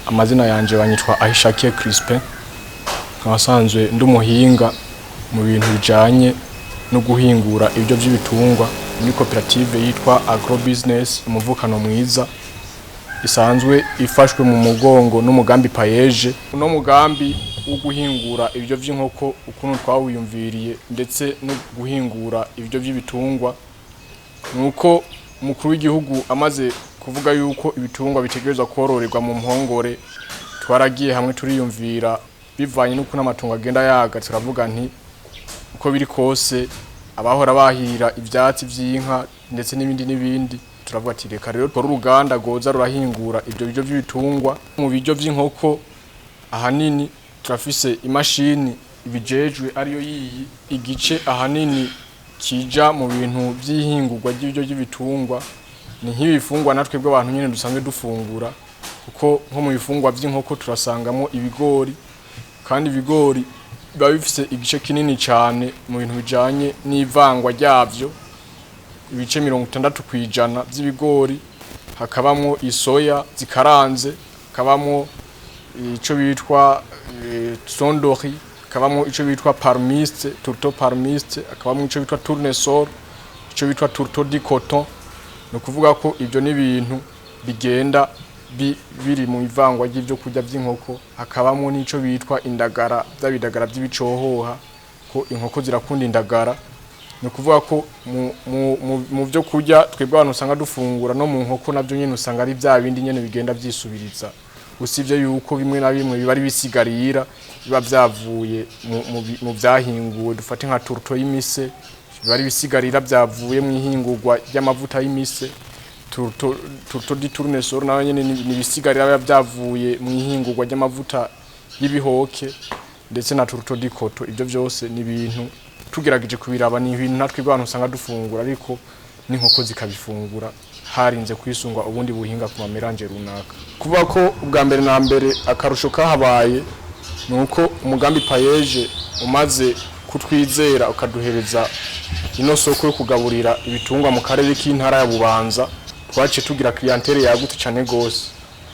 Amazina yanje banyitwa Ahishakiye Crispin, nkaba nsanzwe ndi umuhinga mu bintu bijanye no guhingura ibiryo vy'ibitungwa muri koperative yitwa Agro Business Umuvukano Mwiza, isanzwe ifashwe mu mugongo n'umugambi PAEEJ. Uno mugambi wo guhingura ibiryo vy'inkoko, ukuntu twawiyumviriye ndetse no guhingura ibiryo vy'ibitungwa, nuko umukuru w'igihugu amaze kuvuga yuko ibitungwa bitegerezwa kororerwa mu mpongore, twaragiye hamwe turiyumvira bivanye n'ukuntu amatungo agenda yaga. Turavuga nti uko biri kose abahora bahira ivyatsi vy'inka ndetse n'ibindi n'ibindi, turavuga ati reka rero twore uruganda rwoza rurahingura ivyo biryo vy'ibitungwa. Mu biryo vy'inkoko ahanini turafise imashini ibijejwe, ariyo yiyi. Igice ahanini kija mu bintu vy'ihingurwa ry'ibiryo vy'ibitungwa ni nk'ibifungwa natwe bw'abantu nyene dusanzwe dufungura, kuko nko mu bifungwa vy'inkoko turasangamo ibigori, kandi ibigori biba bifise igice kinini cane mu bintu bijanye n'ivangwa ryavyo, ibice 60% vy'ibigori. Hakabamwo isoya zikaranze, hakabamwo ico bitwa sondori, hakabamwo ico bitwa palmiste, tourteau palmiste, hakabamwo ico bitwa tournesol, ico bitwa tourteau du coton. Ni ukuvuga ko ivyo ni ibintu bigenda biri mu ivangwa ry'ivyo kurya vy'inkoko. Hakabamwo n'ico bitwa indagara, vya bidagara vy'ibicohoha, ko inkoko zirakunda indagara. Ni ukuvuga ko mu vyo kurya twebwe abantu usanga dufungura, no mu nkoko navyo nyene usanga ari vya bindi nyene bigenda vyisubiriza, usivye yuko bimwe na bimwe biba ari bisigarira biba vyavuye mu vyahinguwe. Dufate nka tourteau y'imise, biba ari ibisigarira vyavuye mu ihingurwa ry'amavuta y'imise. Tourteau du tournesol nayo nyene ni ibisigarira biba vyavuye mu ihingurwa ry'amavuta y'ibihoke, ndetse na tourteau du coton. Ivyo vyose ni ibintu tugerageje kubiraba, ni ibintu natwe abantu usanga dufungura, ariko n'inkoko zikabifungura harinze kwisungwa ubundi buhinga ku ma mélange runaka. Kuvuga ko ubwa mbere na mbere akarusho kahabaye ni uko umugambi PAEEJ umaze kutwizera ukaduhereza ino soko yo kugaburira ibitungwa mu karere k'intara ya Bubanza, twaciye tugira clientèle yagutse cane gose.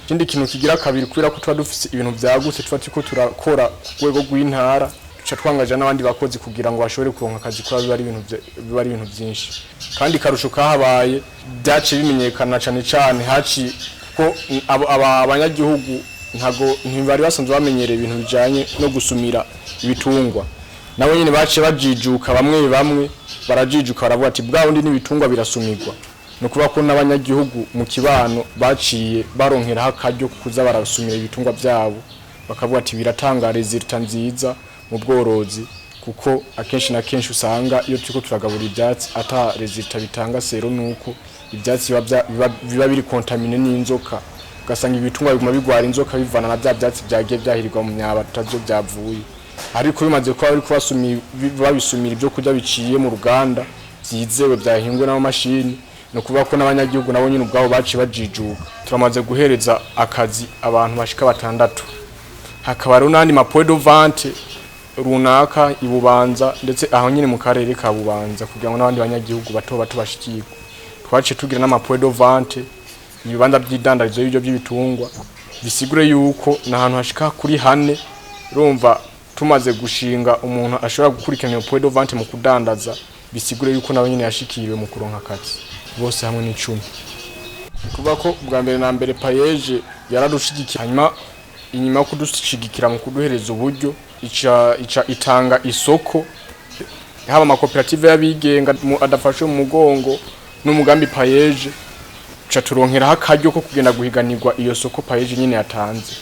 Ikindi kintu kigira kabiri, kubera ko tuba dufise ibintu vyagutse, tuba turiko turakora ku rwego rw'intara, duca twangaja n'abandi bakozi kugira ngo bashobore kuronka akazi, kuba biba ari ibintu vyinshi. Kandi karusho kahabaye, byaciye bimenyekana cane cane haci ko abanyagihugu ntago ntibari basanzwe bamenyereye ibintu bijanye no gusumira ibitungwa. Nabo nyene baciye bajijuka, bamwe bamwe barajijuka, baravuga ati bwa bundi n'ibitungwa birasumirwa. Ni ukuvuga ko n'abanyagihugu mu kibano baciye baronkeraho akaryo kuza barasumira ibitungwa vyabo, bakavuga ati biratanga résultat nziza mu bworozi, kuko akenshi na kenshi usanga iyo turiko turagabura ivyatsi ata résultat bitanga sero, nuko ivyatsi biba biri contaminé n'inzoka, ugasanga ibitungwa biguma bigwara inzoka bivana na vya vyatsi vyagiye vyahirirwa mu myaba tutavyo vyavuye. Ariko bimaze kuba bariko babisumira ibyo kurya biciye mu ruganda vyizewe vyahinguwe n'amamashini, ni ukuvuga ko n'abanyagihugu nabo nyine ubwabo baciye bajijuka. Turamaze guhereza akazi abantu bashika batandatu, hakaba hariho n'andi ma point de vente runaka i Bubanza, ndetse aho nyine mu karere ka Bubanza, kugira ngo n'abandi banyagihugu bato bato bashikirwe. Twaciye tugira n'ama point de vente, ibibanza by'idandarizo y'ibyo by'ibitungwa, bisigure yuko ni ahantu hashika kuri hane. Urumva tumaze gushinga umuntu ashobora gukurikirana iyo point de vente mu kudandaza, bisigure yuko nawe nyine yashikiriwe mu kuronka akazi. Bose hamwe n'10. Kuvuga ko ubwa mbere na mbere PAEEJ yaradushigikiye, hanyuma inyuma yo kudushigikira mu kuduhereza uburyo, ica itanga isoko, haba amakoperative y'abigenga adafashwe mu mugongo n'umugambi PAEEJ, ca turonkeraho akaryo ko kugenda guhiganirwa iyo soko PAEEJ nyine yatanze.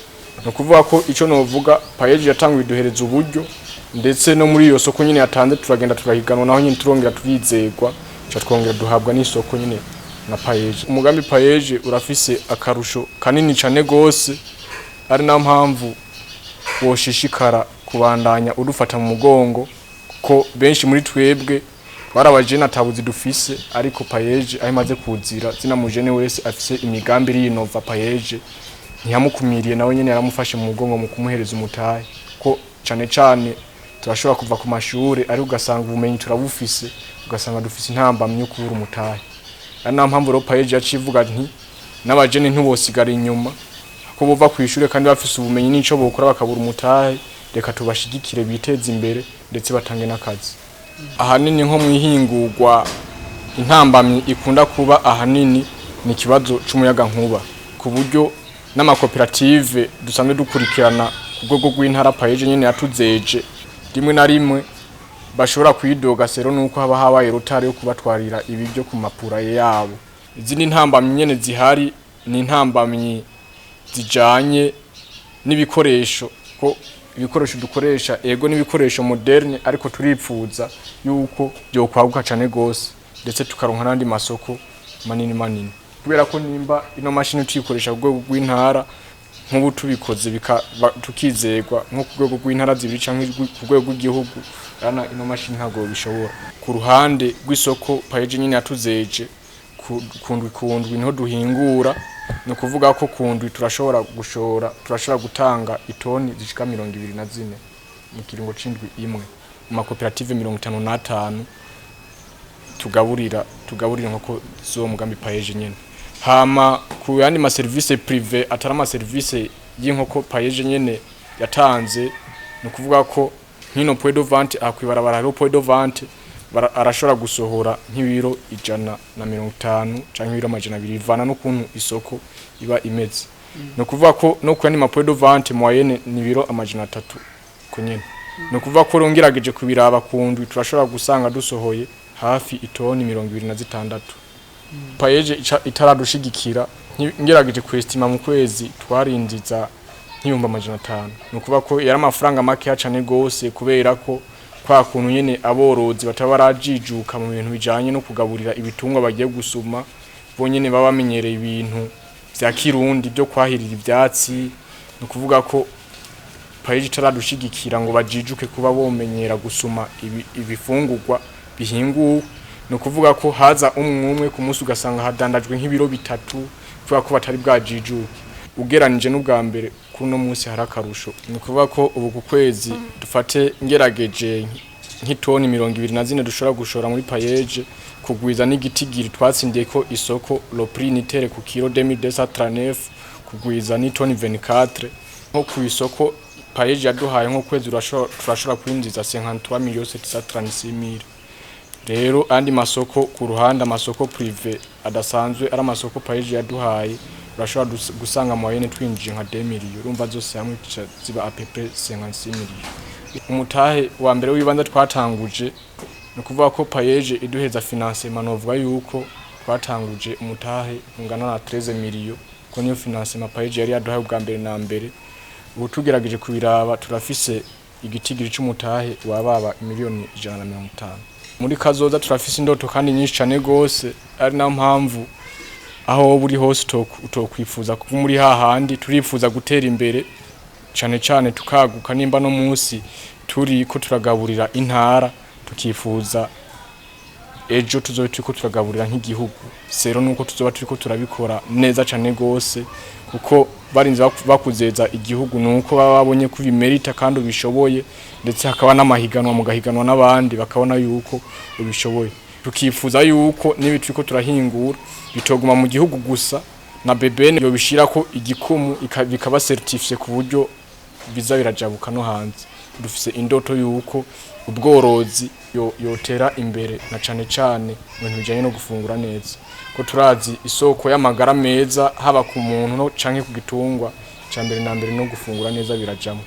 Ni ukuvuga ko ico novuga, PAEEJ yatanguye iduhereza uburyo, ndetse no muri iyo soko nyine yatanze turagenda turahiganwa, naho nyine turongera turizegwa, ca twongera duhabwa n'isoko nyine na PAEEJ. Umugambi PAEEJ urafise akarusho kanini cane gose, ari nayo mpamvu woshishikara kubandanya udufata mu mugongo, kuko benshi muri twebwe twarabajene atabuzi dufise. Ariko PAEEJ aho imaze kuzira, zina mujene wese afise imigambi irinova, PAEEJ ntiyamukumiriye, nawe nyene yaramufashe mu mugongo mu kumuhereza umutahe, ko cane cane turashobora kuva ku mashure ariko ugasanga ubumenyi turabufise, ugasanga dufise intambamyi yo kubura umutahe. Ari nayo mpamvu rero PAEEJ yaciye ivuga nti n'abajene ntibosigara inyuma. Ko bova kw'ishure kandi bafise ubumenyi n'ico bokora, bakabura umutahe. Reka tubashigikire biteze imbere, ndetse batange n'akazi. Ahanini nko mwihingurwa, intambamyi ikunda kuba ahanini ni ikibazo c'umuyagankuba, ku buryo n'amakoperative dusanzwe dukurikirana ku rwego rw'intara PAEEJ nyene yatuzeje, rimwe na rimwe bashobora kwidoga sero nuko haba habaye retard yo kubatwarira ibiryo ku ma poulailler yabo. Izindi ntambamyi nyene zihari ni intambamyi zijanye n'ibikoresho, ko ibikoresho dukoresha, ego, n'ibikoresho moderne, ariko turipfuza yuko byokwaguka cane gose, ndetse tukaronka n'andi masoko manini manini, kubera ko nimba ino mashini tuyikoresha ku rwego rw'intara, nk'ubu tubikoze tukizegwa nko ku rwego rw'intara zibiri canke ku rwego rw'igihugu, rana ino mashini ntabwo bishobora. Ku ruhande rw'isoko PAEEJ nyine yatuzeje, kundwi kundwi niho duhingura. Ni ukuvuga ko kundwi turashobora gushora, turashobora gutanga itoni zishika 24 mu kiringo c'indwi imwe mu makoperative 55 tugaburira inkoko z'uwo mugambi PAEEJ nyene. Hama ku yandi ma service privé atari ama service y'inkoko PAEEJ nyene yatanze, ni ukuvuga ko nk'ino point de vente aha kw'ibarabara, hariho point de vente, arashobora gusohora nk'ibiro 150 canke ibiro 200, bivana n'ukuntu isoko iba imeze. Ni ukuvuga ko no ku yandi ma point de vente, moyenne ni ibiro 300 ko nyene. Ni ukuvuga ko rero ngerageje kubiraba, ku ndwi turashobora gusanga dusohoye hafi itoni 26. PAEEJ itaradushigikira, ngerageje kwestima, mu kwezi twarinjiza nk'500,000. Ni ukuvuga ko yari amafaranga makeya cane gose, kubera ko kwa kuntu nyene aborozi bataba barajijuka mu bintu bijanye no kugaburira ibitungwa bagiye gusuma, bo nyene baba bamenyereye ibintu vya kirundi byo kwahirira ivyatsi. Ni ukuvuga ko PAEEJ itaradushigikira ngo bajijuke kuba bomenyera gusuma ibifungurwa bihinguwe, ni ukuvuga ko haza umwe umwe ku munsi, ugasanga hadandajwe nk'ibiro 3, kubera ko batari bwajijuke. Ugeranije n'ubwa mbere, kuri uno munsi hari akarusho. Ni ukuvuga ko ubu ku kwezi, dufate ngerageje nk'itoni 24 dushobora gushora muri PAEEJ, kugwiza n'igitigiri twatsindiye ko isoko, le prix unitaire ku kilo 2239, kugwiza n'itoni 24, nko ku isoko PAEEJ yaduhaye, nko kwezi turashobora kwinjiza 53 millions 736 mille. Rero andi masoko ku ruhande, amasoko privé adasanzwe ari amasoko PAEEJ yaduhaye, urashobora gusanga moyenne twinjije nka 2 millions. Urumva zose hamwe zica ziba à peu près 56 millions. Umutahe wa mbere w'ibanze twatanguje, ni ukuvuga ko PAEEJ iduheza financement, novuga yuko twatanguje umutahe ungana na 13 millions, ko niyo financement PAEEJ yari yaduhaye ubwa mbere na mbere. Ubu tugerageje kubiraba, turafise igitigiri c'umutahe wababa 150,000,000. Muri kazoza turafise indoto kandi nyinshi cane gose, ari nayo mpamvu aho wowe uri hose utokwifuza kuba muri hahandi. Turifuza gutera imbere cane cane, tukaguka. Nimba no munsi turi ko turagaburira intara, tukifuza ejo tuzobe turiko turagaburira nk'igihugu, sero nuko tuzoba turiko turabikora neza cane gose, kuko barinze bakuzeza igihugu nuko baba babonye ko ubimerita kandi ubishoboye, ndetse hakaba n'amahiganwa, mugahiganwa n'abandi bakabona yuko ubishoboye. Tukifuza yuko nibi turiko turahingura bitoguma mu gihugu gusa, na BBN yobishirako igikumu, bikaba certifié, ku buryo biza birajabuka no hanze. Dufise indoto yuko ubworozi yotera imbere, na cane cane mu bintu bijanye no gufungura neza, ko turazi isoko y'amagara meza, haba ku muntu no canke ku gitungwa, ca mbere na mbere no gufungura neza birajamwo.